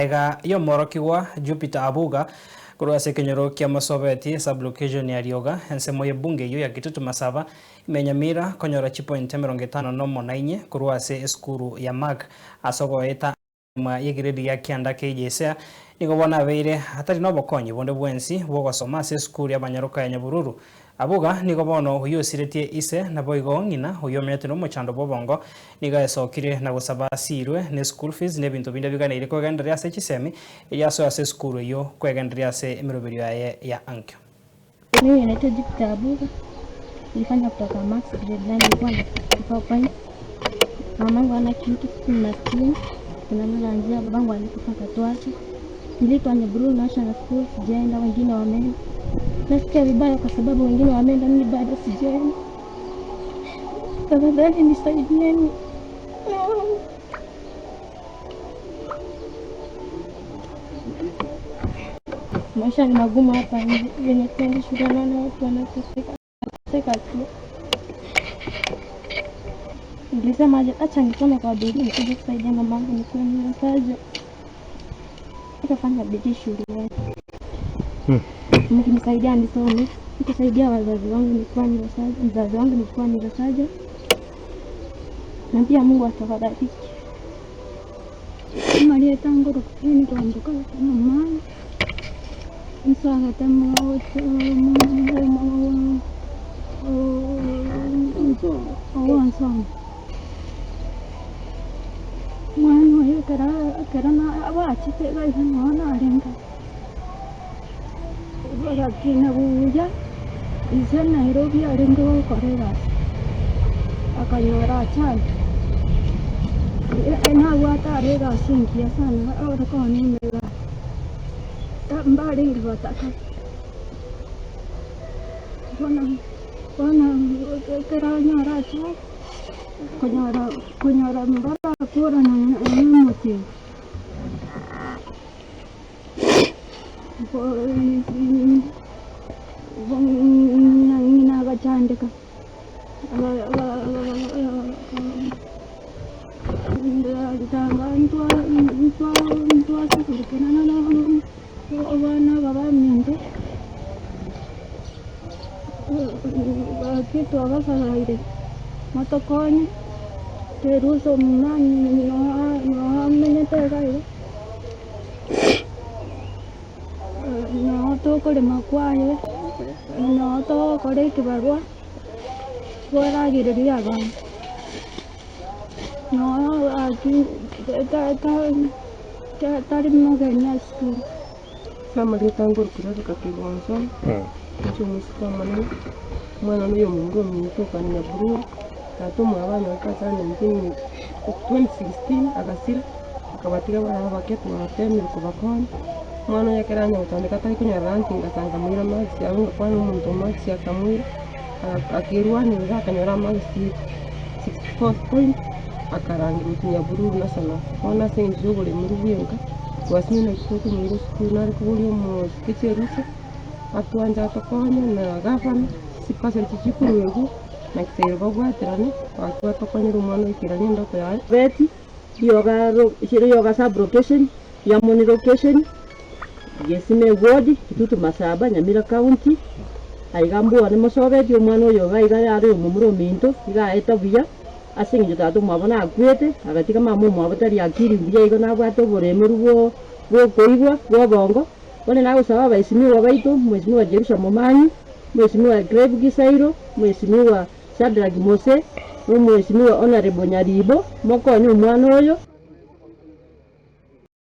Magega y'omworokigwa Jupiter Abuga korwa ase ekenyoro kia Mosobeti, sub-location ya Rioga, ensemo y'ebunge eyio ya Kitutu Masaba, ime ya Nyamira konyora chipointi 51 na inye korwa ase esukuru ya Mark ase ogoeta nyuma y'egiredi gia kianda KJSEA nigo bono abeire atari nobokonyi bonde bwensi bw'ogosoma ase esukuru y'abanyaroka ya Nyabururu. Abuga nigo bono oyio osiretie ise, naboigo ng'ina oyio omenyete nomochando bw'obongo, nigo aesokire na gosaba asiirwe ne school fees na ebinto binde biganeire kwegendereria ase chisemi, erio asoe ase esukuru eyio kwegendereria ase emeroberio yaye ya ankio. Mimi naitwa Jupiter Abuga, nilifanya kutoka Max grade 9 nilikuwa na 64 points. Mamangu hana kitu, sisi ni maskini, tunalala njaa, babangu alikufa akatuacha. Niliitwa Nyabururu National School, sijaenda, wengine wameenda. Nasikia vibaya kwa sababu wengine wameenda, mimi bado sijaenda. Tafadhali nisaidieni. Maisha ni magumu hapa nje, venye tuendi shule naona watu wanateseka teseka tu. Nilisema aje, acha nisome kwa bidii nikuje kusaidia mamangu nikuwe mnyanyasaji. Nikafanya bidii shuleni. Mkinisaidia nisome, nitasaidia wazazi wangu nikuwa neurosurgeon, mzazi wangu nikuwa neurosurgeon. Na pia Mungu atawabariki. Amarieta ngoroka Jane Kwamboka Omomani, nsogete ogonsoma. Omwana oyo ekero ekero bachete iga iga noo narenge, bagakina buya, ise Nairobi arenge gokora egasi, akanyora achali, nabwate are egasi engiya sana ore koonia emegati, mbarenge gotaka. Bono bono ekero anyora achali, konyora konyora mbarakorana na omotienyi. Ng'ina agachandeka, ntwasugurikana abana aba baminto, gaki twabasabaire motokonye, toeruse omomani noamenyete iga iga. Noo tokorema kwaye, noo togokora ekebarwa, twaragereria abanto. Noo gaki tari mogeni ase esukuru. Ase amarieta ngorokire Rebecca Kegonso, inche omosike omonene, omwana one oyo omomura ominto okare Nyabururu, tata omwabo anyorete ase 19 2016 agasira. Akabatiga bare abake twatemire kobakonya, omwana oye ekero anya gotandeka atari konyora rangi ngasanga moira marks abwo ngakwana omonto o marks akamoira, akerwanerera akanyora amarks 64 point akarangerwa gochia Nyabururu National. Bono ase eng'encho ya oboremori bwenka, twasinywa naki tokomoira esukuru nare koboria omosike chirusa, atwanche atokonye na gavana, chibasari chiria chikoruegwa, naki taiyo babwaterane, gaki batokonyere omwana oikeranie endoto yaye. Beti, Rioga Sub-location, Yamoni Location, Gesime Ward, Kitutu Masaba, Nyamira County, Aiga mbwane mosobetie omwana oyo iga iga are omomura ominto, iga aete buya, ase eng'encho tata omwabo nakwete, agatiga mama omwabo tari akiri buya igo nabwate oboremeru bwo bwokoigwa bw'obongo. Bono nagosaba abaesimigwa baito, Mheshimiwa Jerusha Momanyi, Mheshimiwa Clive Gisairo, Mheshimiwa Shadrack Mose, na Omweshimiwa Honourable Nyaribo, mokonye omwana oyo.